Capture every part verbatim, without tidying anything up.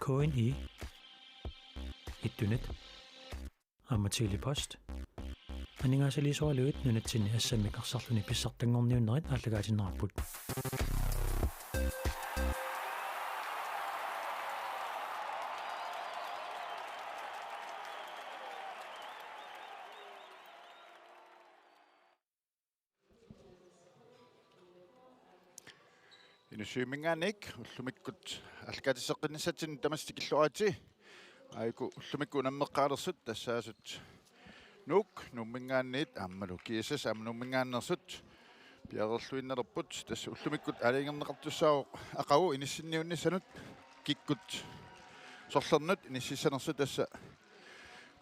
K N I, Ittunet, aamma Tele-Post. Aningaasaliisoralugit nunatsinni assammik arsarluni pissartanngorniunnerit aallakaatinneqarput. Inussivimminngaanniit ullumikkut aallakaatitseqqinnissatsinnut tamassi tikilluaritsi. Aajuku ullumikkut unammeqqaalersut tassaasut Nuuk Nuumminngaanniit aammalu G S S aamma Nuumminngaanneersut piareerluinnalerput. Tassa ullumikkut aalajangerneqartussaavoq aqagu inissinniunnissanut kikkut sorlernut inississanersut. Tassa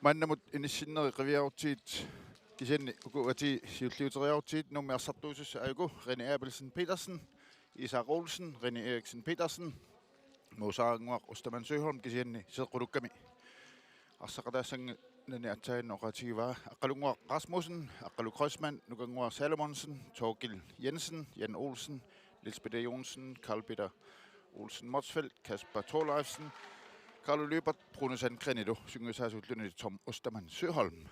maannamut inissinneri qiviarutsigit, kisianni uku atii siulliuteriarutsigit Nuummi arsartuusussat aajuku René Abelsen Petersen, Isak Olsen, René Eriksen Petersen, Muusarannguaq Ostermann Søholm kisianni seeqqulukkami arsaqataassanngorluni aatsaannguaq oqaatigivaa Aqqalunnguaq Rasmussen, Aqqalu Kreuzmann, Nukannguaq Salomonsen, Thorkild Jensen, Jan Olsen, Niels Peter Jonsen, Karl Peter Olsen Motzfeldt, Kasper Thorleifsen, Carlo Lybert, Bruno Sandgrenilu sungiusaasuulluni Tom Ostermann Søholm.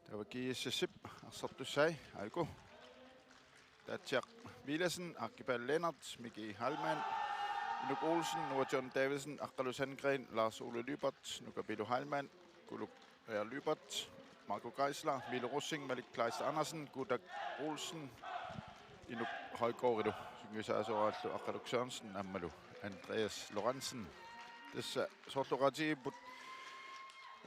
Taava G S S-ip arsartussai aajuku: Taatsiaq Villadsen, Arkipal Lennert, Miki Heilmann, Inuk Olsen, Noah John Davidsen, Aqqalu Sandgren, Lars Ole Lybert, Nuka Pilu Heilmann, Kuluk Rea Lybert, Marco Geisler, Mille Rosing, Malik Kleist Andersen, Gudak Olsen, Inuk Højgaardilu sungiusaasoraallu Aqqaluk Sørensen aammalu Andreas Lorentzen. Tassa soorlu oqaatigivugut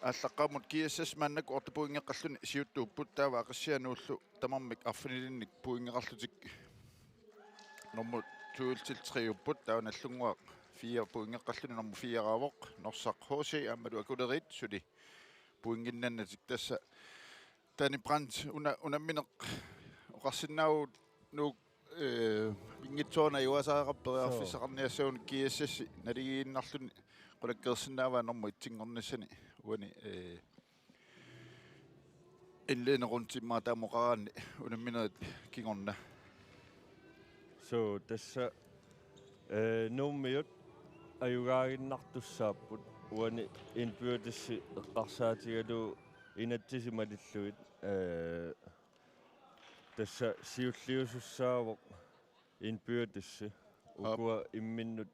aallaqqaammut G S S maannakkut otte pointeqarluni siuttuupput, taava Aqissiaq Nuullu tamarmik arfinilinnik pointeqarlutik nummer to-illu tre-upput, taava Nagdlunguaq fire pointeqarluni nummer fire-raavoq, Norsaq H C aammalu Akuleriit suli pointinnannatik. Tassa Danny Brandt una-, unammineq oqarsinnaavugut Nuuk, eh, pinngitsoornak ajugaasariaqarpoq periarfissaqarniassagunarpoq G S S naligiinnarluni qulakkeersinnaavaa nummer et-inngornissani uani, eh, indledende runde immaqa taama oqaraanni unamminerit kingorna. So, tassa, eh, Nuummiut ajugaaginnartussaapput uani indbyrdes eqqarsaatigalugu inatsisit malillugit, eh, tassa siulliusussaavoq indbyrdes. Aap. Ukua imminnut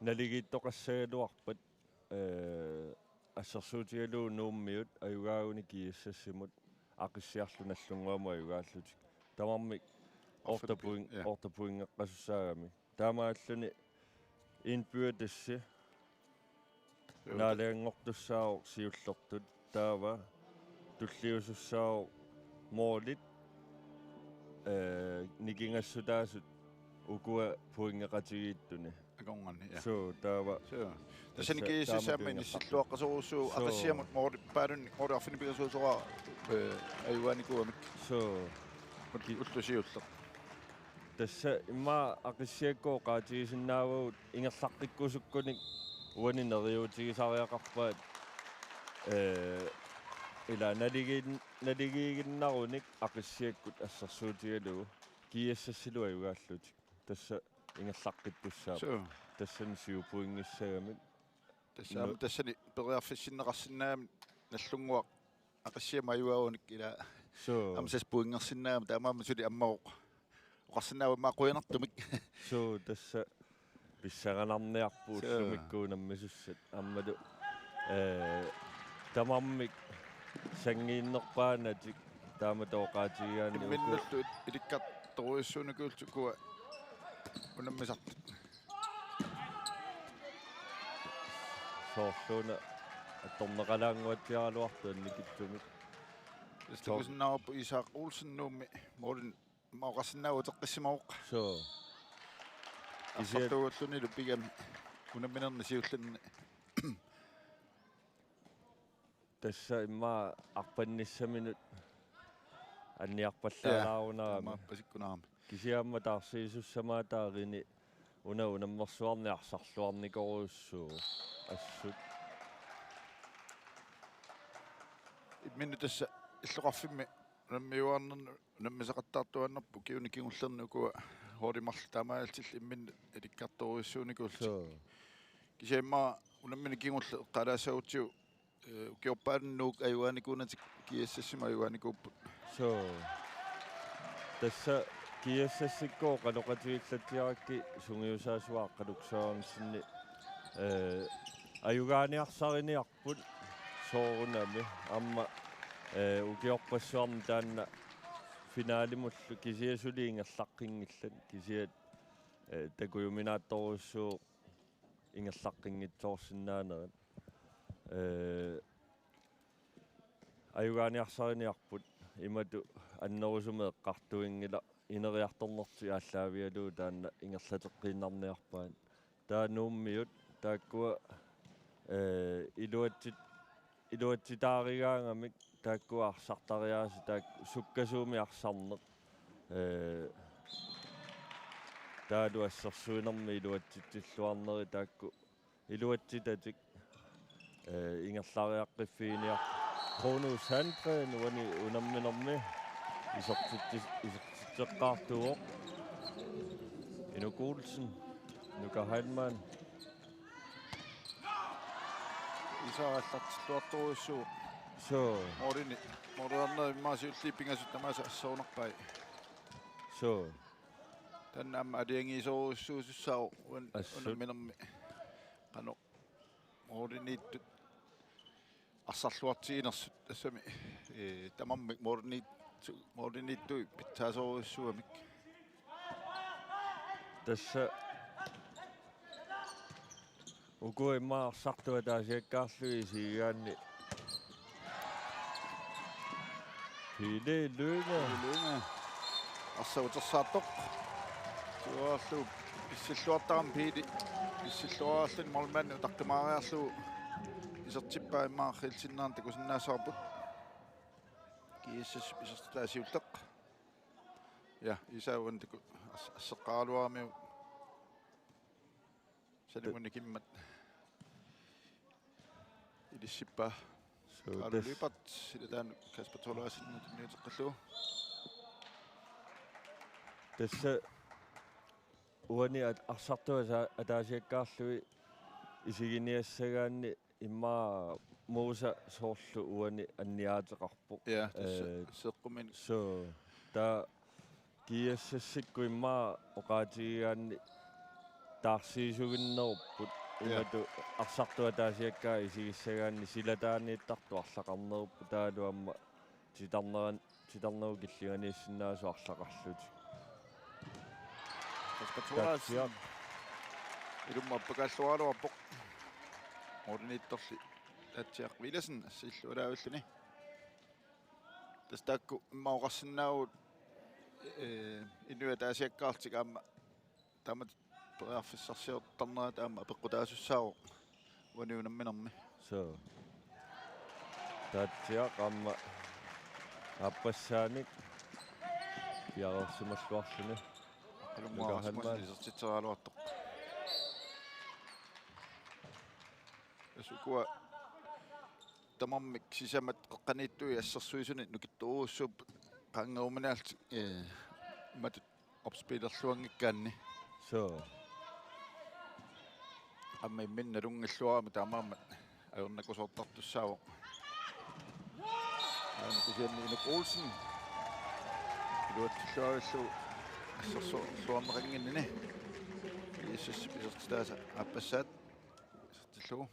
naligiittoqassagaluarpat, eh, assersuutigalugu Nuummiut ajugaaguni G S S-imut Aqissiarlu Nagdlunguamut ajugaallutik. Tamarmik otte point, ja, otte pointeqqasussaagamik. Taamaalluni indbyrdes, joo, naalaganngortussaavoq siullertut. Taava tulliusussaavoq målit, eh, nikingassutaasut ukua pointeqatigiittuni. Akornanni, ja. So, taava. So. Tassani tassa G S S taama aamma piingertarput inissilluaqqasorujussuuvoq. So. Aqissiamut målippaluunniit, måli arfineq-pingasuusoraat, eh, ajugaanikuugamik. So. Ul-, ulloq siulleq. Tassa immaqa Aqissiakkut oqaatigisinnaavagut ingerlaqqikkusukkunik uani neriuutigisariaqarpaat, eh, ila naligiin-, naligiiginnarunik Aqissiakkut assersuutigalugu G S S-ilu ajugaallutik. Tassa ingerlaqqittussaapput. So. Tassani syv pointissagamik. Tassa aamma nu- tassani periarfissinneqarsinnaammat Nagdlunguaq Aqissiamut ajugaagunik ila. So. Aamma seks pointersinnaammat, taamaammat suli ammavoq. Oqarsinnaavoq immaqa qujanartumik. So, tassa pissanganarniarpoq. So. Ullumikkut unammisussat aammalu, eh, tamarmik sanngiinnerpaanatik taamatut oqaatigigaanni uku. Imminnullu ilikkartorujussuunikuullutik ukua unammisartut. Soorluuna attorneqalaannguatsiaraluartoq annikitsumik. Takusinnaavarput Isak Olsen Nuummi målin- Immaqa oqarsinnaavoq uteqqissimavoq. So. Kisianni arsartuugullunilu pigami unamminerni siullerni. Tassa immaqa arpannissaminut anniarpallaalaarunarami. Ja, immaqa appasikkunarami. Kisianni aamma taarsiisussamaataarini una unammersuarnik arsarluarnikorujussuuvoq assut. Imminut tassa illoqarfimmi unammiuaarnerni unammisaqattaartuaannarput ukiuni kingullerni ukua Holdi marluk taamaalillutik imminnut ilikkartorujussuunikuullutik. Suu. Kisianni immaqa unammineq kingulleq eqqaalaassagutsigu, eh, ukiorpaaluit Nuuk ajugaanikuunatik G S S-imut ajugaanikuupput. Suu. Tassa G S S-ikkut oqaloqatigiillatsiarakkit sungiusaasuat Aqqaluk Sørensenip, eh, ajugaaniarsariniarput soorunami aamma, eh, ukioqqassuarni taanna finalimullu kisianni suli ingerlaqqinngillat kisianni, eh, takujuminaattorujussuuvoq ingerlaqqinngitsoorsinnaanerat. Eh, ajugaaniarsariniarput imatut annerusumik eqqartuinngilaq ineriartornertik aallaavigalugu taanna ingerlateqqiinnarniarpaat. Taava Nuummiut taakkua, eh, iluatsit-, iluatsitaarigaangamik taakkua arsartariaaseq taakku sukkasuumik arsarneq. Eh, taavalu assersuinermi iluatsitsilluarneri taakku iluatsitatik, eh, ingerlariaqqiffiginiarput. Bruno Sandgren uani unamminermi isertitsi-, isertitseqqaartuuvoq. Inuk Olsen, Nuka Heilmann. Isertitsilluartorujussuuvoq. Suu. Målini, måliarnerit immaqa siulliit pingasut tamaasa asserunarpai. Suu. Taanna aamma aalajangiisorujussuusussaavoq un-, Assut. Unamminermi. Qanoq måliniittut arsarluartiginersut tassami, eh, tamarmik måliniittu-, måliniittut pitsaasorujussuugamik. Tassa uku immaqa arsartut ataasiakkaarlugit isigigaanni Pele Lynge. Pele Lynge. Arsaq utersaartoq. Siuaarlu pissilluartarami Pele. Pissilluarlugu målmandi utaqqimaariarlugu isertippaa immaqa qiilsinnaarneq takusinnaassavarput. G S S isertitaa siulleq. Ja, Iisa uani taku-, as-, asseqqaaraluaramiuk. Salimuni kimmat ilissippaa. Suu, Alu tas-, Lyberth, sila taanna Kasper Thorleifsenimut tunniuteqqillugu. Tassa uani at-, arsartut ata-, ataasiakkaarlugit isiginiassagaanni immaqa Musa soorlu uani anniaateqarpoq. Ja, tassa. Eh, seeqquminik. Suu, taava G S S-ikkut immaqa oqaatigigaanni taarsiisuginnerupput. Ja. Imatut arsartut ataasiakkaat isigissagaanni silataaniittartut arlaqarnerupput taavalu aamma titarneran-, titarnerup killinganiissinnaasoq arlaqarlutik. Kasper Thorleifsen. Taatsiaq. Ilummut appakaalluaraluarpoq. Måliniittorli Taatsiaq Villadsen assiillualaavilluni. Tassa taakku immaqa oqarsinnaavugut, eh, inuit ataasiakkaarlutik aamma taamatut periarfissarsiortarnerat aamma apeqqutaasussaavoq uani unamminermi. Suu. Taatsiaq aamma aappassaanik piareersimalluarluni. Aqqalunnguaq Nuka Rasmussen Heilmann. Isertitseriaraluartoq. Tassa ukua tamarmik sisamat qeqqaniittui assersuisuni nukittorujussuupput qaangerumaniarlutik, eh, imatut opspillerluanngikkaanni. Suu. Aamma imminut nalunngilluarami taamaammat ajornakusoortartussaavoq. Aana kisianni Inuk Olsen. Iluatsilluarillugu assersuarneqannginnini. G S S isertitaasa aappassaat. Isertillugu.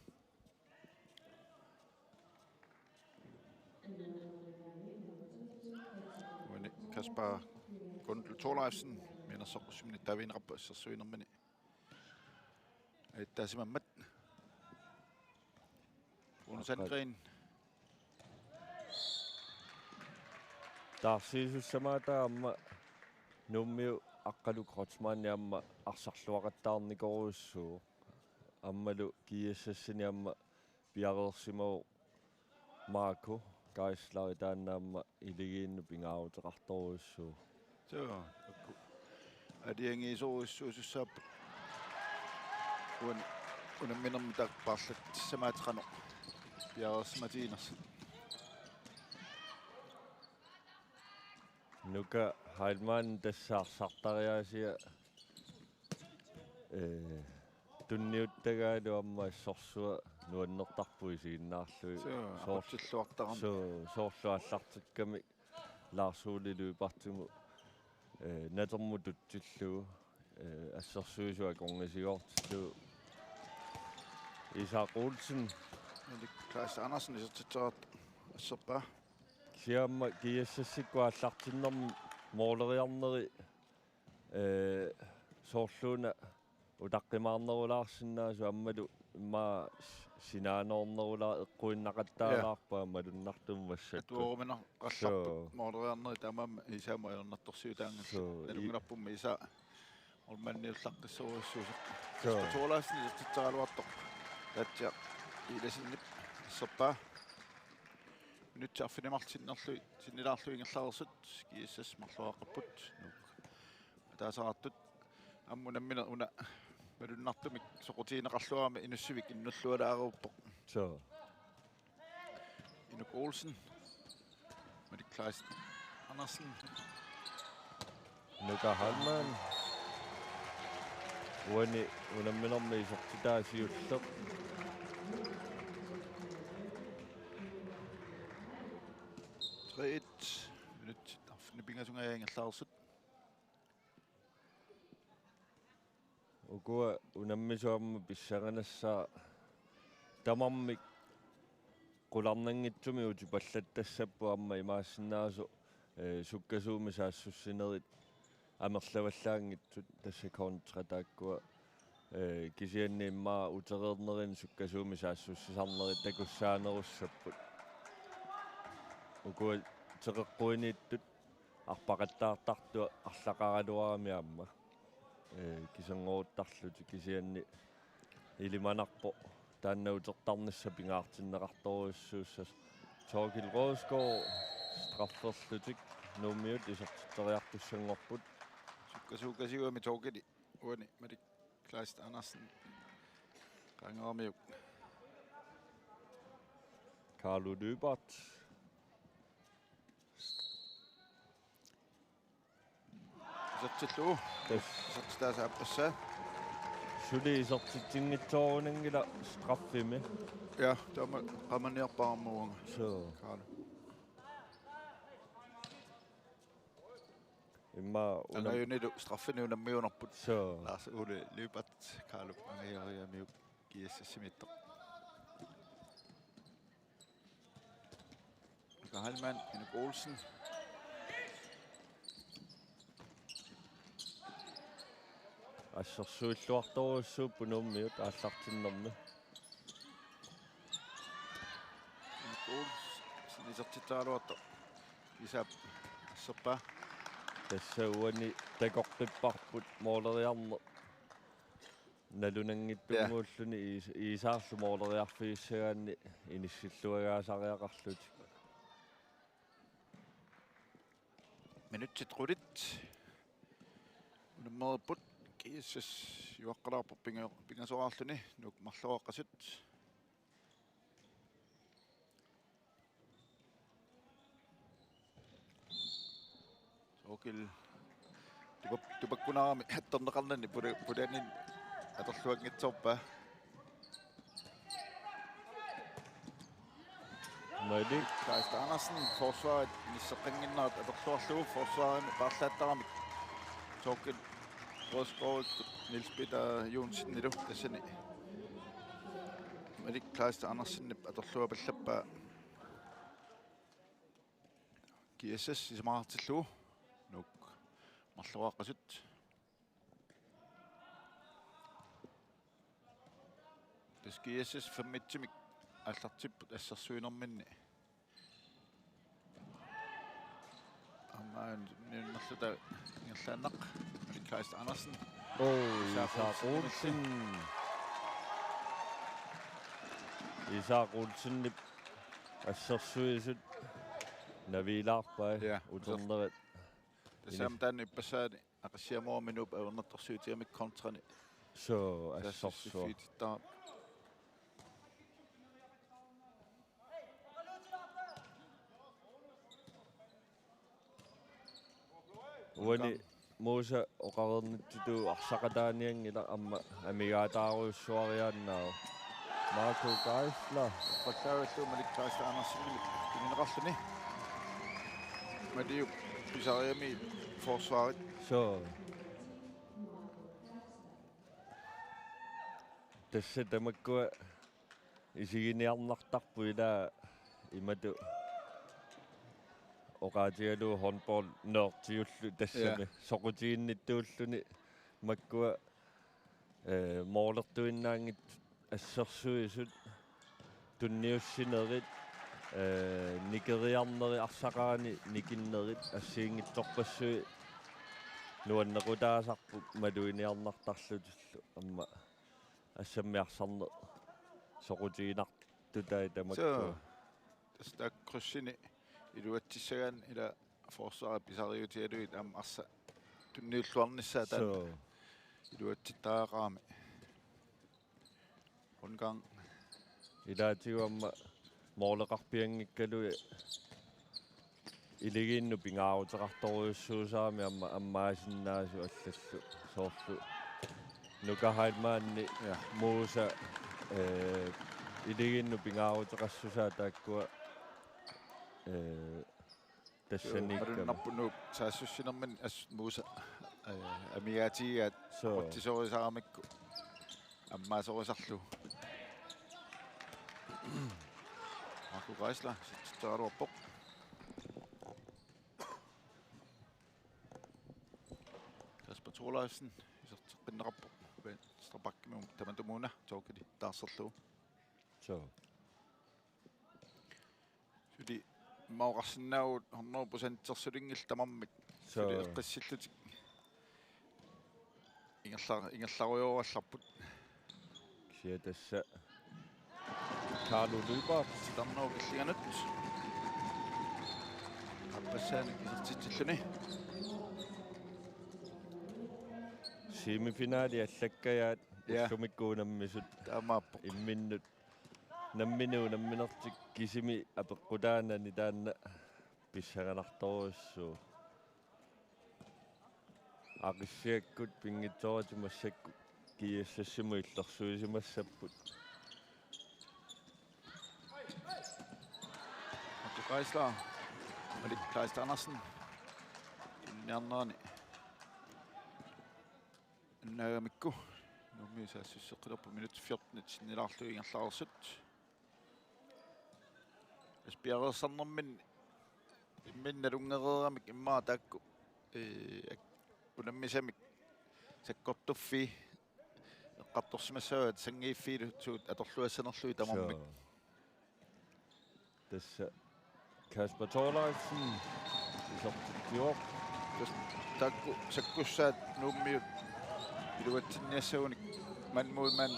Uani Kasper Gundel Thorleifsen, mianersoqqussummini taavigineqarpoq assersuinermini. Ajuttaasimammat. Bruno Sandgren. Taarsiisussamaataaq aamma Nuummiut Aqqaluk Kreutzmann aamma arsarluaqattaarnikorujussuuvoq. Aammalu G S S-ini aamma piareersimavoq Marco Geisler taanna aamma iligiinnut pingaaruteqartorujussuuvoq. Suu, ukku. Aalajangiisorujussuusussaapput. Uani unamminermi taakku paarlatsissamaattoq qanoq piareersimatiginersut. Nuka Heilmann tassa arsartariaasia eh, tunniuttagaalu aamma assorsuaq nuannertarpoq isiginnaarlugit. Suu, soor-, aqutsilluartarami. Suu, soorlu aallartikkami Lars Ole Lyberthimut, eh, natermut tutsillugu, eh, assersuisut akornisigoortillugu. Isak Olsen. Eli Klaas Andersen isertitseraat asserpaa. Kisianni aamma G S S-ikkut aallartinnermi måleriarneri, eh, soorluuna utaqqimaarnerulaarsinnaasut aammalu immaqa s-, sinaanoornerulaar eqquinnaqattaalaarpaa malunnartumik massakkut. Atuoruminaqallarput. Suu. Måleriarnerit taamaammat Isaamut ajornartorsiutaanngillat. Suu, i- Nalunngilarpummi Isa målmandiullaqqissorujussuusoq. Suu. Kasper Thorleifsen isertitseraluartoq. Taatsiaq Iilasenip asserpaa. Minutsit arfineq-marluk sinnerlu-, sinnilaarlugit ingerlareersut G S S marloqarput. Nuuk ataasaqartut. Aamma unammineq una malunnartumik soqutigineqarluarami Inussivik innullualaareerpoq. Suu. Inuk Olsen. Malik Kleist Andersen. Nuka Heilmann. Uani unamminermi isertitaa siulleq. Tre et. Minutsit arfineq-pingasunngillat ingerlareersut. Ukua unammisut aamma pissanganassaat tamarmik qularnanngitsumik utipallattassapput aamma imaassinnaasoq, eh, sukkasuumik saassussinerit amerlavallaanngitsut tassa kontra taakkua, eh, kisianni immaqa utereernerini sukkasuumik saassussisarnerit takussaanerussapput. Ukua teqeqquiniittut arpaqattaartartut arlaqaraluarami aamma, eh, kiserngoruttarlutik kisianni ilimanarpoq taanna utertarnissaq pingaartinneqartorujussuussasoq. Thorkild Rosgaard strafferlutik Nuummiut isertitseriartussanngorput. Sukkasuukasiugami Thorkildi uani Malik Kleist Andersen. Qaangeramiuk. Carlo Lyberth. Isertillugu. Tassa. Isertitaasa aappassaa. Suli isertitsinngitsoorunanngilaq straffimi. Ja, taama qamaniarpaarmuunga. Suu. Kaana. Immaqa unam- Angajunilu straffini unammiunerput. Suu. Lars Ole Lyberth, Carlo angajoriamiuk G S S-imiittoq. Mika Heilmann, Inuk Olsen. Assersuilluartorujussuupput Nuummiut aallartinnermi. Inuk Olsen isertitseriaraluartoq. Isaap asserpaa. Tassa uani takoqqipparput mooleriarneq. Nalunanngitsunnguulluni. Ja. Iis-, Iisaarlu mooleriarfigissagaanni inissilluagaasariaqarlutik. Minutsit qulit. Unammereerput G S S juaqqalaarpoq pinga-, pingasoraarluni Nuuk marloqaqqasut. Thorkild tupap-, tupakkunaarami attorneqarnani pula-, pulanin atorluanngitsoorpaa. Malik. Kleist Andersen, forsvarit inisseqqannginnerat atorluarlugu forsvarimi paarlaattarami. Thorkild Rosgaardikkut Niels Peter Johansenilu tassani. Malik Kleist Andersenip atorluapallappaa. G S S isumaqartillugu. Nuuk marloqaqqasut. Tassa G S S femogtyvemik aallartipput assersuinerminni. Aamma niunnerluta ingerlaannaq. Malik Kleist Andersen. Oo, Isak Isak Olsen. Olsen. Isak Olsenip assersuisut naviilaarpai. Ja, uternerit. Tassa aamma taanna ippassaani Aqissiamooq minuup ajornartorsiutigamik kontrani. Suu, assorsuaq. Saassussiffigitittarami. Uani. Nuka. Musa oqareernittutut arsaqataanianngilaq, aamma amigaataarujussuariaannaavoq. Marco Geisler. Pattaarallu Malik Geisler Andersenimit tunineqarluni. Maliup pisariami forsvarit. Suu. Tassa tamakkua isiginiarnartarput, ila imatut oqaatigalugu håndbold nørdiullu tassami. Ja. Soqutiginnittuulluni makkua, eh, målertuinnaanngitsut assersuisut tunniussinerit, eh, nikeriarnerit arsaqarani nikinnerit assigiinngitsorpassuit nuannequtaasarput maluginiarnartarlutillu, aamma assammiarsarneq soqutiginartutai tamakku. Suu. Tassa taakku krydsini iluatsissagaanni ila forsvarit pisariutigalugit aamma arsaq tunniulluarnissaa taanna. Suu. Iluatsittariaqarami. Rundgang. Ilaatigut aamma måleqarpianngikkaluit iligiinnut pingaaruteqartorujussuusarami aamma ammaasinnaasut allallu soorlu Nuka Heilmanni. Ja. Musa, eh, iligiinnut pingaaruteqassusaa taakkua, eh, tassaniikkami. Malunnarpoq Nuup saassussinermini assut Musa, eh, amigaatigigaat. Suu. Aqutsisorisaramikku ammaasorisarlugu. Marco Geisler isertitseraluarpoq. Kasper Thorleifsen iserteqqinneqarpoq venstre backimi tamatumuuna Tokili taarserlugu. Suu. Suli immaqa oqarsinnaavugut hundrede procent sersulinngillat tamarmik. Suu. Suli eqqissillutik ingerla-, ingerlarujoorallarput. Kisianni tassa Carlo Lyberth. Titarnerup killinganut. Aappassaanik isertitsilluni. Semifinali allakkajaat. Ja. Ullumikkut unammisut. Taamaappoq. Imminnut nammineq unamminertik kisimi apeqqutaanani taanna pissanganartorujussuuvoq. Aqissiakkut pinngitsooratik massakkut GSS-imut illersuisimassapput. Marco Geisler. Malik Kleist Andersen. Inniarnerani annaagamikku. Nuummiut saassusseqqilerput minut fjorten sinnilaarlugu ingerlareersut. Aspergersarnermin imminut nalunngereeramik immaqa taakku, ee, ak-, unammisamik sakkortuffii eqqartorsimassavaat sanngiiffiilu suut atorluassanerlugit tamarmik. Suu. Tassa Kasper Thorleifsen isertitsivoq. Tassa taakku sakkussaat Nuummiut iluatsinniassagunik mand mod mand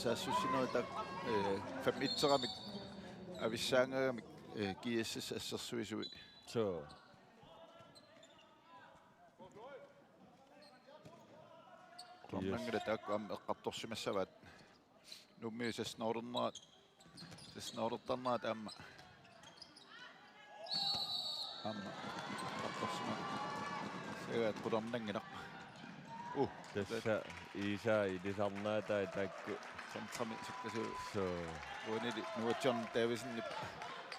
saassussinerit taakku, ee, fem et-eramik avissaangagamik, ee, GSS assersuisui. Suu. Qularnanngilaq taakku aamma eqqartorsimassavaat. Nuummiut sassnoolernerat, sassnoolertarnerat aamma. Aamma eqqartorsimassagaat qularnanngilaq. Uh, tassa Iisaa ilisarnaatai taakku. Centremi sukkasuuvoq. Suu. Uanili Nuuatsiorn Davidsenip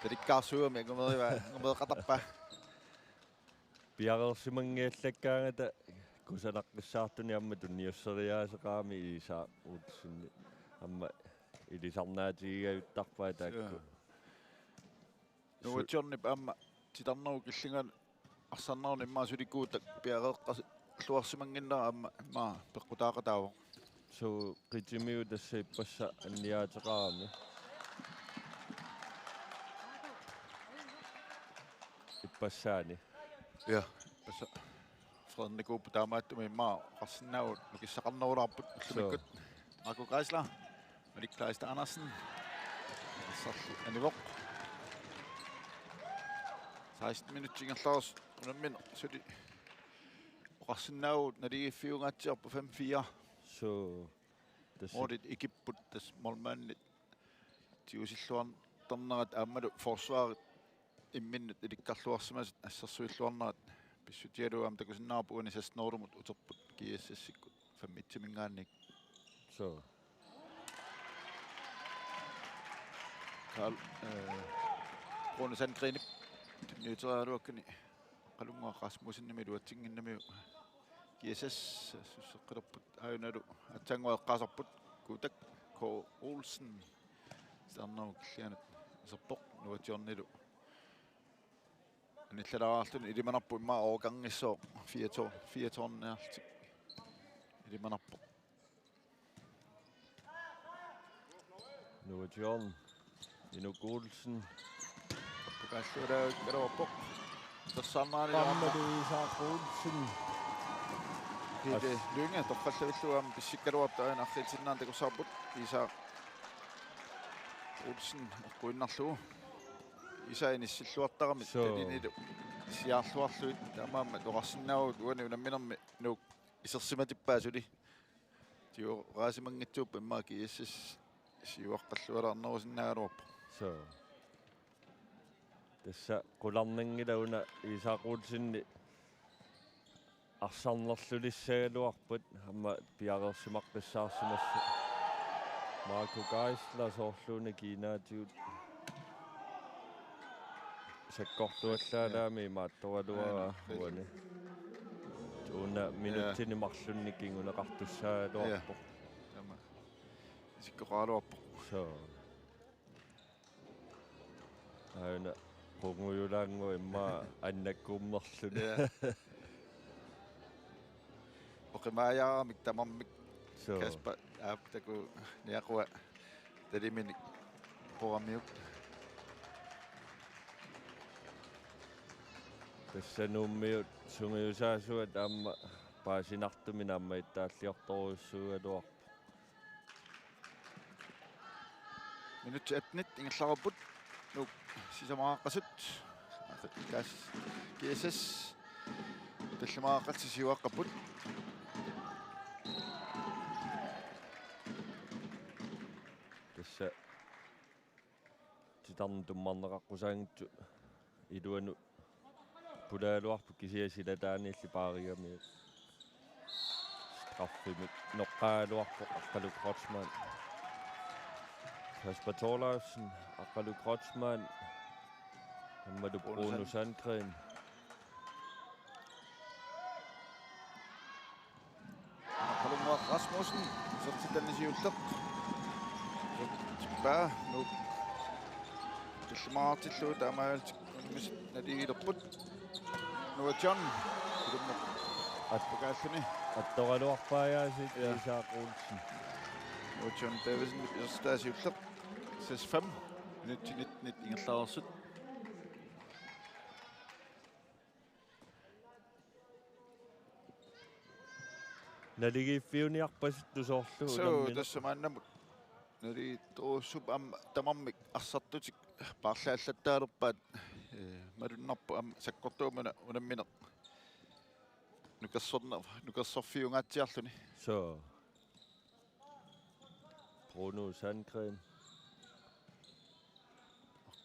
talikkaarsuugami angumerivaa, angumeeqatarpaa. Piareersimanngiallakkaangata kusanaqqissaartunik aamma tunniusseriaaseqarami Iisaa Olsen aamma ilisarnaatigigajuttarpaa taakku. Suu. Nuuatsiornip aamma titarnerup killinganut arsarnerunut immaqa suli Guutak piareeqqalluarsimannginnera aamma immaqa peqqutaaqataavoq. Suu, Qitimiut tassa ippassaq anniaateqarami. Ippassaani. Ja, ippassaq. Frederik Kuup taamaattumik immaqa oqarsinnaavugut nukissaqarnerulaarput ullumikkut. Suu. Marco Geisler. Malik Kleist Andersen. Arsarlu anivoq. Seksten minutsit ingerlareersut unammineq suli oqarsinnaavugut naligiiffiungaatsiarpoq fem fire. Suu. Tassa. Målit ikipput tassa målmandit tigusilluartarnerat aammalu forsvarit imminnut ilikkarluarsimasut assersuilluarnerat Pissutigalugu aamma takusinnaavarput uani seksten nullmut uterput G S S-ikkut femogtyveminngaanniit. Så. Karl, øh, Bruno Sandgrenip tunniuteriaraluakkani Aqqalunnguaq Rasmussenimit iluatsinnginnamiuk G S S susseqqilerput, aajunalu aatsaannguaq eqqaasarput. Kuutak K. Olsen sitarnermut killilianut iserpoq. Nuatsiornilu anillalaarluni ilimanarpoq, immaqa overgangissaaq, fire-tårn, fire-tårniarlutik ilimanarpoq. Nuatsiorn. Inuk Olsen. Pukaalluulaakkaluarpoq. Tassaarnaani Aammalu Isak Olsen. Pele Lynge torrallavillugu aamma pissikkaluartoq, aajuna arriitsinnaanera takussavarput. Isak Olsen eqquinnarlugu. Isak inissilluartarami. Suu. Talinilu siaarluarlugit taamaammat oqarsinnaavagut uani unamminermi Nuuk isersimatippaa suli. Tiguaasimanngitsuuppat immaqa G S S siuaqqallualaarnerusinnaagaluarpoq. Så. Tassa qularnanngilaq una Isak Olsen arsarnerlulissagaluarpat, aamma piareersimaqqissaarsimassaaq. Marco Geisler soorluuna kiinaatigut sakkortuallaalaami imaattoraluara uani. Una minutsini marlunni kinguneqartussaagaluarpoq. Taama isikkoqaraluarpoq. Så. Aajuna qungujulaannguaq immaqa annakkummerluni. Ja. Oqimaajaramik tamarmik. Så. Kasper aap taku niaqua taliminik quramiuk. Tassa Nuummiut sungiusaasuat aamma paasinartumik naammagittaalliortorujussuugaluarpoq. Minutsit attenit ingerlareerput. Nuuk sisamaraqqasut. G S S tallimaraqqallutik siuaqqapput. Tassa titarneq tummarneqaqqusaanngitsoq iluanut pulaagaluarpoq, kisianni silataaniilli paarigamiuk. Straffemik noqqaagaluarpoq Aqqaluk Kreutzmann. Kasper Thorleifsen, Aqqaluk Kreutzmann, aammalu Bruno Sandgren. Aqqalunnguaq Rasmussen, isertitani siulleq. Tippaa, Nuuk tallimaartillugu taamaalillutik unammisut naligiilerput. Nuatsiorn, ilumut at-, pakaalluni. Attoraluarpaajaasiit. Ja. Isak Olsen. Nuatsiorn Davidsen isertitaa siulleq. Seks fem. Minutsit nittenit ingerlareersut. Naligiiffiuniarpasittoq soorlu. Suu, unammineq. Tassa maannamut nalituussup aamma tamarmik arsartutik paarlaallattaalerpaat, ee, malunnarpoq aamma sakkortuumik una-, unammineq nukersorna-, nukersorfiungaatsiarluni. Så. Bruno Sandgren.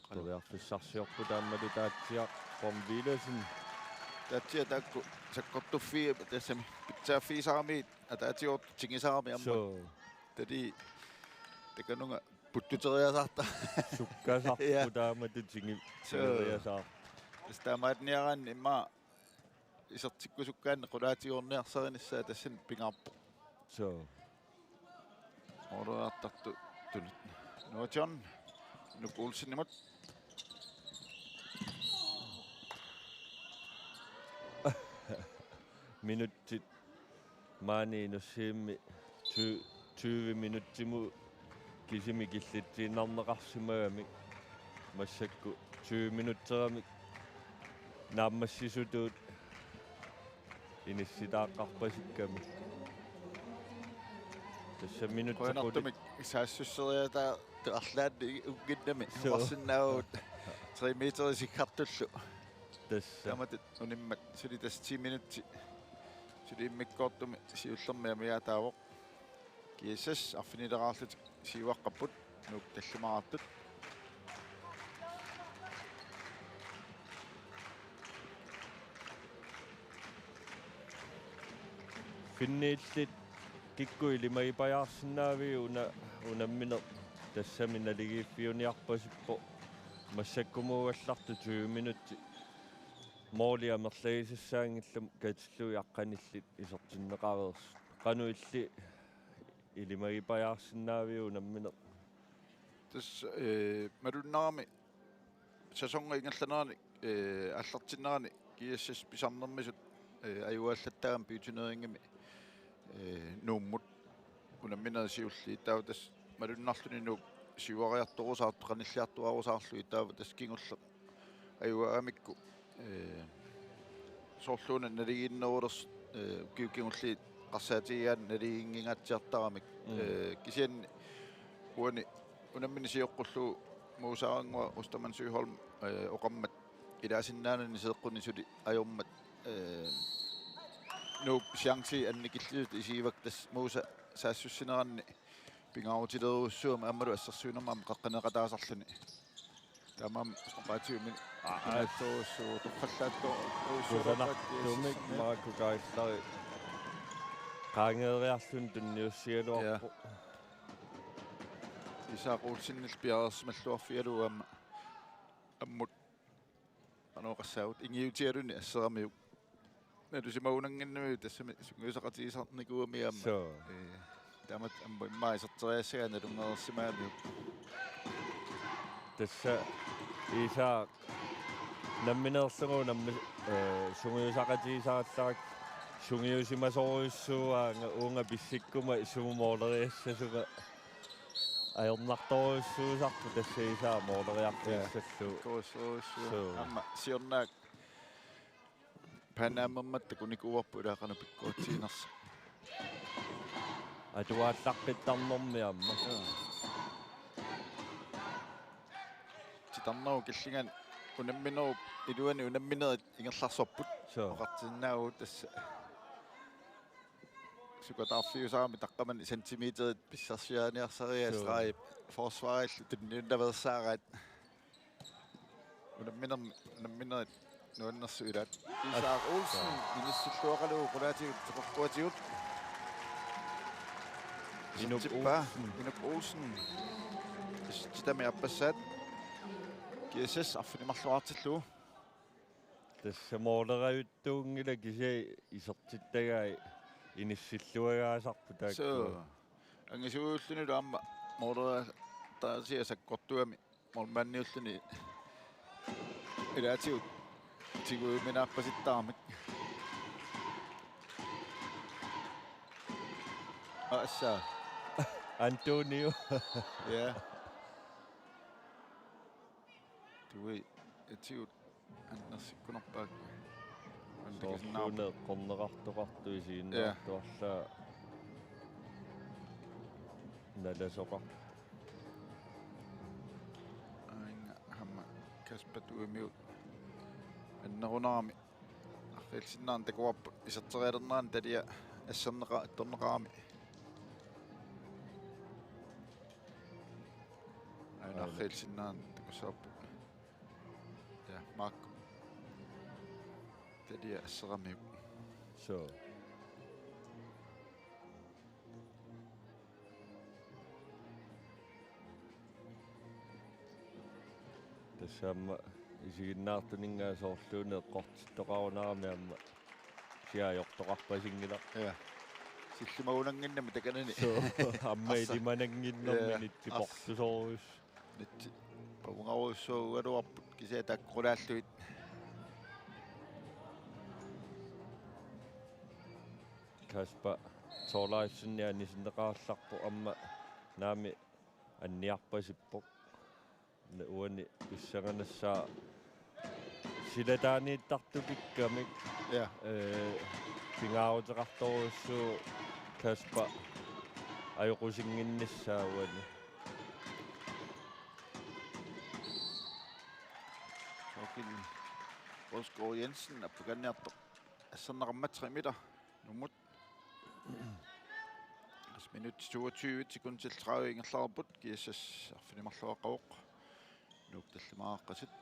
Periarfissarsiorput aammalu Taatsiaq Gorm Villadsen. Taatsiaq taakku sakkortuffii tassami pitsaaffigisaramiuk ataatigut tigusaramik aamma. Så. Tali takanunga puttuteriasaarta. Sukkasarput. Ja. Taamatut tigi-, so. Tigeriasaarput. Tassa taamaanniaraanni immaqa isertikkusukkaanni qulaatigoorniarsarinissaa tassani pingaarpoq. So. Oorluartartu tunut. Nuatsiorn Nuuk Olsenimut. Minutsit maani Inussivimmi ty-, tyve minutsimut kisimi killitsiinnarneqarsimagamik massakkut tyve minutseramik naammassisutut inissitaaqqarpasikkami. Tassa minutsit qulit. Qujanartumik saassusseriataartut arlaanni unnginnami. So. Oqarsinnaavugut tre meter isikkartullu. Tassa. Taamatut unimmat suli tassa ti minutsi. Suli immikkoortumi siullermi amigaataavoq. G S S arfinileraarlutik siuaqqapput, Nuuk tallimaartut. Finniillit kikkut ilimagipajaarsinnaaviuk una-, unammineq? Tassami naligiiffiuniarpasippoq, massakkumuugallartoq tyve minutsit. Måli amerlagisassaanngillat katillugit aqqanillit isertinneqareersut. Qanoq illit ilimagipajaarsinnaaviuk unammineq? Tassa, eh, malunnarami sæsonip ingerlanerani, eh, aallartinnerani G S S pisarnermisut, eh, ajugallattaagami pioneeringimi, eh, Nuummut unamminerit siulliit. Taava tassa malunnarluni Nuup siuariartorusaartoq qanilliartuaarusaarlugit, taava tassa kingulleq ajugaaramikku, eh, soorluuna naligiinnerulersut, eh, ukiut kingulliit eqqarsaatigigaanni naligiinngingaatsiartaramik. Mm. Eh, kisianni uani unammineq sioqqullugu Muusarannguaq Ostermann Søholm, eh, oqarmat ilaasinnaanani seeqqunik suli ajormat, eh, Nuup chancit annikillisutut isigivakka, tassa Muusap saassussineranni pingaarutilerujussuugami aammalu assersuinermi aamma qeqqineqataasarluni. Taamaammat oqaatigut min-, Aa, aa. Pingaartorujussuuvoq, torrallaattorujussuuvoq. Kusanartumik Marco Geisler qaangeeriarluni tunniussigaluarpoq. Ja. Isak Olsenillu piareersimalluarfigalugu aamma ammut, qanoq oqassaagut, ingiutigaluni asseramiuk. Nalusimagunannginnami tassami sungiusaqatigisarnikuugami aamma. Suu. Ee, taamatut aamma immaqa iserteriassagaa nalunngereersimagamiuk. Tassa Isak nammineerlugu nammi-, ee, sungiusaqatigisarallarakku sungiusimasorujussuuaanga, uunga pissikkuma sumut måleriassasunga ajornartorujussuusarpoq, tassa Isak måleriarfigissallugu. Ja. Pikkorissorujussuaq. Suu. Aamma siornaak Pan Am-ermat takunikuuarput ilaa qanoq pikkorittiginersoq. Atuaallaqqittarnermi aamma. Joo. Titarnerup killingani unamminerup iluani unamminerit ingerlaarsorput. Suu. Oqartinnaavugut tassa sukataarfiusarami taqqamani centimeterit pissarsiaaniarsarigai. Suu. Streg forsvarillu tunniunnaveersaaraat. Unamminermi, unamminerit nuannersut ilaat. Isak Olsen inissilluaqalugu qulaatigut teqeqquatigut. Inuk Isertippaa Olsen. Inuk Olsen. Isertitami aappassaat. G S S arfineq-marloqartillugu. Tassa målerijuttuunngilaq, kisianni isertittagai inissilluagaasarput taakku. Suu. Angisuullunilu aamma måleriataasiaq sakkortugami målmandiulluni ilaatigut tigujuminaarpasittarami. Assa. Antonio. Ja. Tui atigut annersikkunarpaakka. Soorluuna eqqorneqartoqartoq isiginnaartuarlaa. Ja. Nalasoqarpoq. Aajuna aamma Kasper Tuimiut annerunarami arriilsinnaaneq takuarput, iserterialernerani talia asserneqa-, attorneqarami. Aajuna. Aajuna. Arriilsinnaaneq takussavarput. Ja, Marco. Talia asseramiuk. Suu. Tassa aamma isiginnaartuninngaanniit soorluuna eqqortittoqarunarami aamma siaajortoqarpasinngilaq. Ja. Sillimagunannginnami takanani. Suu, aamma. Assa. Ilimanannginnermi. Ja. Nittiporlusorujus. Nitsi-, pavungarujussuugaluarput kisianni taakku qulaallugit. Kasper Thorleifsen anisinneqarallarpoq, aamma naamik anniarpasippoq. Uani pissanganassaaq silataaniittartukikkamik. Ja. Ee, pingaaruteqartorujussuuvoq Kasper ajoqusinnginnissaa uani. Torkild Rosgaard Jensen, appukanniartoq asserneqarmat, tre meter. Nuummut. Minut toogtyve sekundit tredive ingerlareerput, G S S arfineq-marloqarpoq. Nuuk tallimaaqqasit.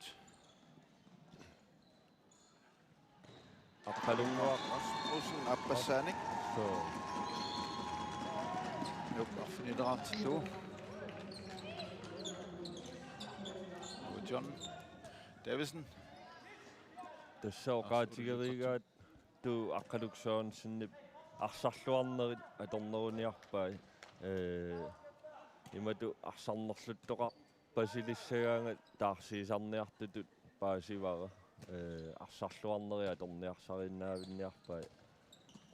Aqqalunnguaq Rasmussen aappassaanik. Suu. Nuup arfinileraartillugu. John Davidsen. Tassa oqaatigerigaat tu Aqqaluk Sørensenip arsarluarnerit atorneruniarpai. Ee, imatut arsarnerluttoqarpasilissagaangat taarsiisarniartutut paasivara. Ee, arsarluarnerit atorniarsariinnaavinniarpai.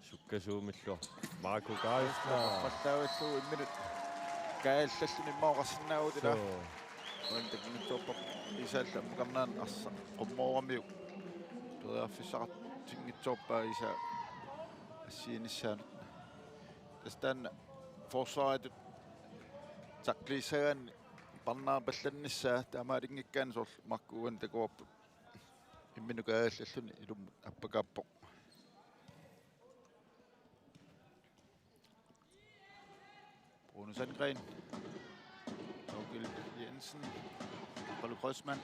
Sukkasuumillu Marco Geisler. Qaffallaavillugu imminut kaallalluni immaqa oqarsinnaavugut ilaa. Suu. Uani takunngitsoorpoq Iisaallu ammukarnaan arsaq qummooramiuk. Periarfissaqartinngitsoorpaa Iisaa assigiinnissaanut. Tassa taanna forsvaritut tackliissagaanni parnaapallannissaa taamaalinngikkaanni soorlu Marco uani takuarput. Imminut kaallalluni ilummut appakaappoq. Bruno Sandgren. Torkild Jensen. Paul Kreutzmann.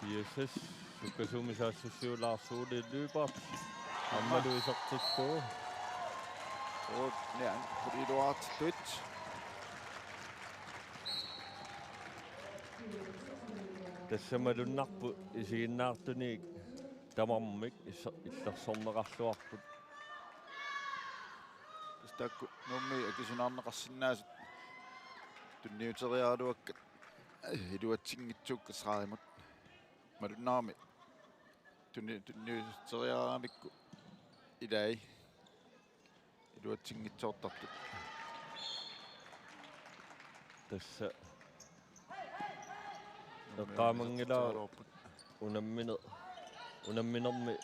G S S, sukkasuumik saassussivoq Lars Ole Lyberth. Aammalu isertittuvoq. Oot, nian, iluaartilluit. Tassa malunnarpoq isiginnaartunik tamarmik issa-, illersorneqarluarput. Tassa taakku Nuummi akisunaarneqarsinnaasut tunniuteriaraluakkat iluatsinngitsuukkat sraarimut. Malunnarami tunni-, tunniuteriaramikku ilai iluatsinngitsoortartut. Tassa eqqaamanngilara unammine-, unamminermi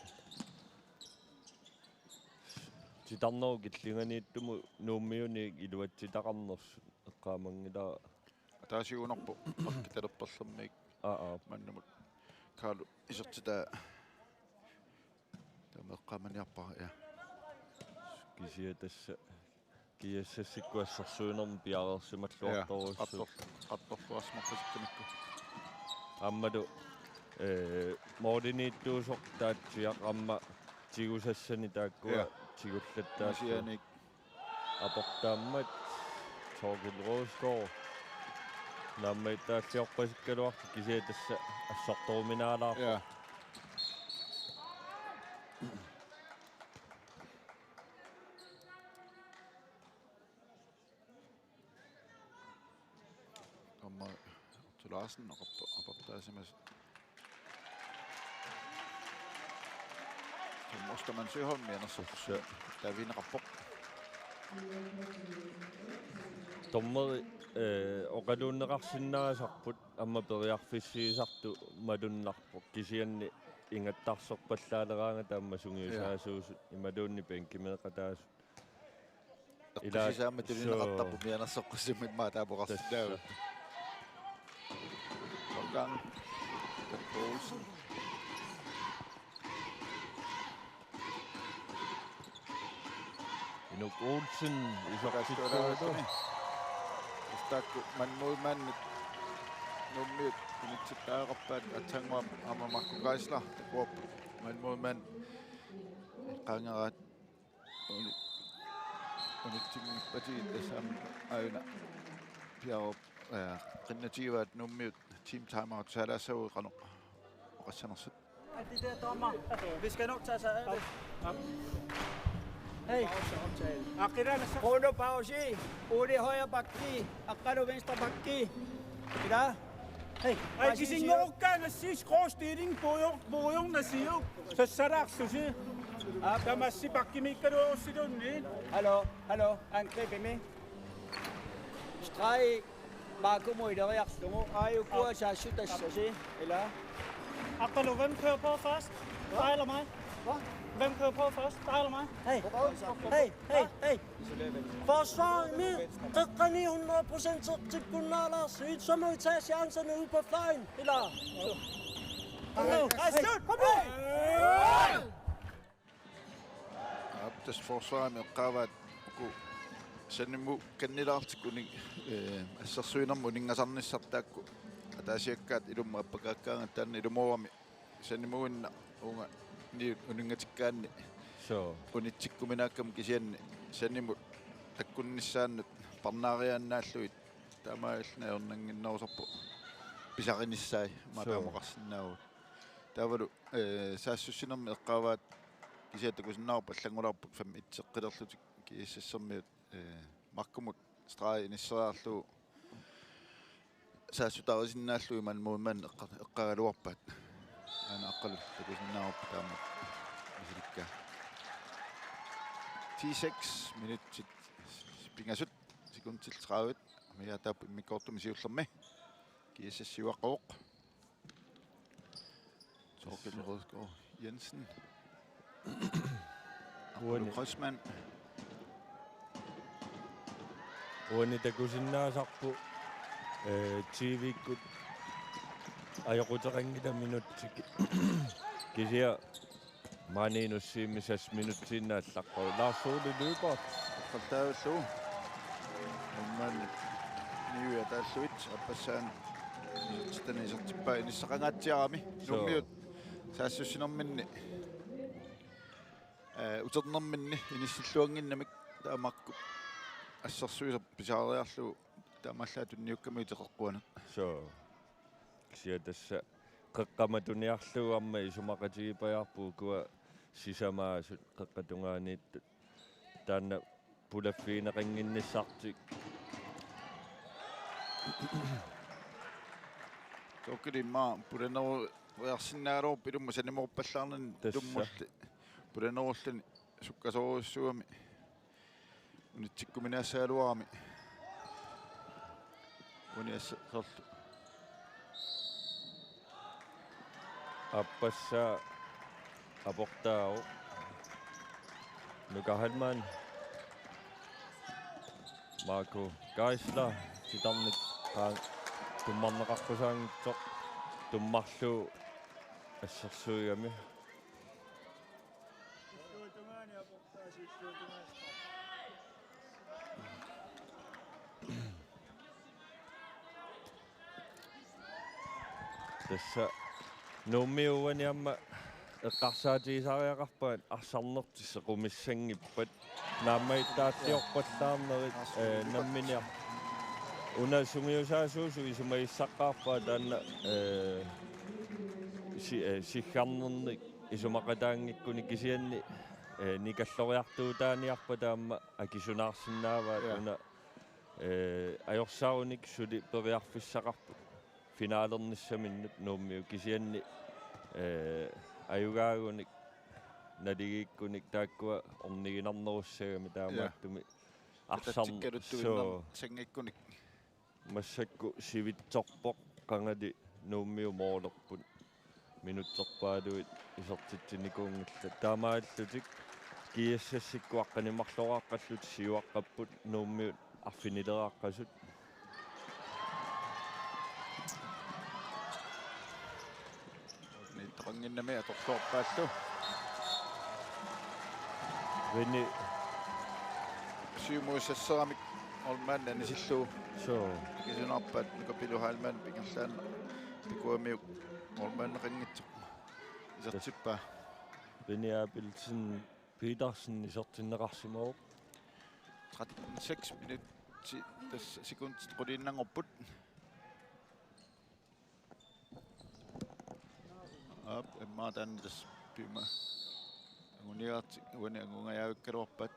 titarnerup killinganiittumut Nuummiuni iluatsitaqarnersut eqqaamanngilara. Ataasiugunarpoq pakki talerperlermiik. Aa, aa. Mannamut Carlo isertitaa. Taama eqqaamaniarpara, ja. Kisianni tassa G S S-ikkut assersuinermi piareersimalluartorujussuupput. Ja, qattor-, qattorluarsimaqqasikkamikku. Aammalu, ee, mooriniittuusoq taatsiaq aamma tigusassanik taakkua, ja, tigullattaarlugu. Misianik. Aportaammat Torkild Rosgaard. Naammagittaalliorpasikkaluartoq kisianni tassa assortoruminaalaarpoq. Ja. Aamma Otto Larsen oqarpoq, aportaasimasoq. Tom Ostermann Søholm mianersoq. Tassa. Taavigineqarpoq. Dommeri, eh, oqaluunneqarsinnaasarput aamma periarfissiisartut malunnarpoq. Kisianni ingattarserpallaaleraangata aamma sungiusaasuusut, ja, imaluunniit bænkimeeqataasut. Ila-, eqqissisaammik tunineqartarpoq, suu, mianersoqqussummik immaqa taama oqarsinnaavugut. Tassa. Olgang. Poulsen. Inuk Olsen, isertittuuvoq. Taakku man mod man. Nuummiut unitsittariaqarpaat, Atanguaq aamma Marco Geisler takuarput man mod man. Qaangeraat. Uni-, unitsinngippatigit tassami aajuna piareerpoq, eh, qinnatigivaat Nuummiut team timeout saalaassagutta qanoq oqassanersut. De der dommer. Vi skal nok tage sig af det. Hey. Bruno Pausi, Ole højre bakke, Aqqalu venstre bakke. Ila. Hey, ai, præcis, kisinngorukkaagassi skråstilling puujor-, puujornasiuk. Sassalaarsusi. Aap. Tamassi bakkimiikkaluarussiluunniit. Hallo, hallo, angribimi. Streg, Markumut ileriarlugu. Aajukua, aap, saassuttassasi. Ila. Aqqalu, hvem kører på først? Hvad? Dig eller mig? Hvad? Hvem kører på først? Dig eller mig? Hey, hey, hey, hey. Forsvarimi qeqqani hundrede procent tikkunnaalaarsuit, så må I tage chancerne ude på fløjen. Eller? Kom nu. Hey, slut. Kom nu. Aap, tassa forsvarimi eqqaavaat uku sanimukannilaartikkuni, eh, assersuinermut uninngasarnissartaakku ataasiakkaat ilummut appakaakkaangat taanna ilumoorami sanimuinnaq uunga niut uninngatikkaanni. Suu. Unitsikkuminaakkami kisianni sanimut takkunnissaannut parnaariaannaallugit taamaalilluni ajornannginnerusarpoq pisarinissaat. Suu. Maataamaqarsinnaavugut. Taavalu, eh, saassussinermi eqqaavaat kisianni takusinnaavarput allanngulaarput fem et-eqqilerlutik G S S-ermiut, eh, Markumut streg inisseriarlugu saassutarisinnaallugu imannak imannak eqqa-, eqqagaluarpaat. Aana Aqqalu takusinnaavarput taama misilikkaa. Ti seks minutsit pingasut sekundit tredive. Amigaataapput immikkoortumi siullermi. G S S siuaqqavoq. Thorkild Rødgaard Jensen. Uani. Apollo Kreuzmann. Uani takusinnaasarput, eh, T V-kkut ajoquteqanngilaq minutsit. Kisianni maani inussiimi seks minutsiinnaq allaqqavoq. Lars Ole Lyberth. Faltaavillu. Umman niuja taallugit appassaani isertitani isertippaa inissaqangaatsiarami. Suu. Nuummiut saassussinerminni, eh, uternerminni inissilluannginnamik taamaakku assersuisaq pisariarlugu taamaallaat tunniukkamiuk teqeqquaneq. Suu. Kisianni tassa qeqqamatuniarlugu aamma isumaqatigiippajaarput ukua sisamaasut qeqqata tungaaniittut. Taanna pulaffigineqannginnissartik. Thorkild immaqa pulanerujarsinnaagaluarpoq ilumut sanimoorpallaarnani. Tassa. Tummulli pulanerulluni sukkasoorujussuugami unitsikkuminaassagaluarami. Uani assersorlu. Appassaa aportaavoq. Nuka Heilmann. Marco Geisler titarneq qaa-, tummarneqaqqusaanngitsoq tummarlugu assersuigami. Tassa Nuummiut uani aamma eqqarsaatigisariaqarpaat arsarnertik sequmissanngippat. Naammagittaartiorpallaarnerit, eh, namminiar-. Una sungiusaasuusut isumagissaqqaarpaat taanna, eh, si-, eh, siggarnernik isumaqataanngikkunik kisianni, eh, nikalloriartuutaaniarpata aamma akisunaarsinnaavaat. Ja. Una, eh, ajorsarunik suli periarfissaqarput finalernissaminnut Nuummiut kisianni, eh, ajugaagunik naligiikkunik taakkua orniginarnerussagami taamaattumik. Ja. Arsarn-, katatsikkaluttuinnarsanngikkunik. Suu. Massakkut sivitsorpoq qangali Nuummiut moolerput. Minutserpaaluit isertitsinikuunngillat. Taamaallutik G S S-ikkut aqqaneq-marloraaqqallutik siuaqqapput Nuummiut arfinileraqqasut. Niittoqannginnami atorluarpaallu. Vini. Siumuussasseramik Holman anisillugu. Suu. Kisianni arpaat Nuka Pilu Heilmann pingerlaannaq takuamiuk Holmaneqanngitsoq isertippaa. Vini Abelsen Petersen isertinneqarsimavoq. Tretten seks minutsit tassa sekundit quliinnanngorput. Aap, immaqa taanna tassa piuma anguniagartik uani angungajaavikkaluarpaat.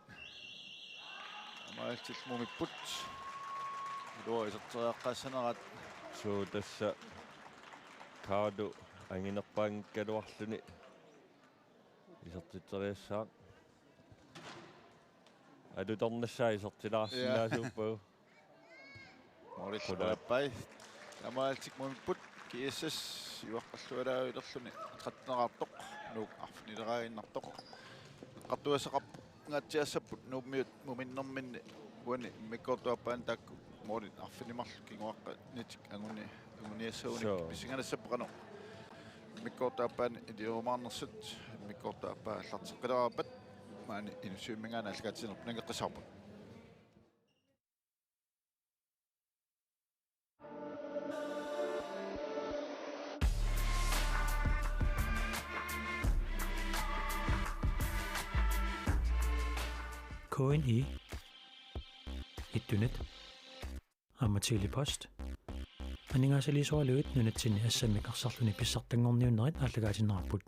Taamaalillutik mumipput. Iluaq iserteriaqqaassaneraat. Suu, tassa Kaadu anginerpaanngikkaluarluni isertitseriassaaq. Alutornissaa isertilaarsinnaasuuppagu. Moolit quleqappai. Taamaalillutik mumipput G S S siuaqqallualaavilerluni tretteneraartoq. Nuuk arfinileraaginnartoq. Eqqartugassaqarngaatsiaassapput Nuummiut muminnerminni uani immikkoortup aappaani taakku moolit arfineq-marluk kinguaqqanitik anguni-, anguniassagunik. Suu. Pissanganassapput qanoq immikkoortup aappaani iliuumaarnersut. Immikkoortup aappaa aallarteqqileraarpat maani Inussivimminngaanniit aallakaatitsinerput nangeqqissaarput. K N I, Ittunet, aamma Tele-Post. Aningaasaliisualuit nunatsinni assammik arsarluni pissartanngorniunnerit aallakaatinneqarput.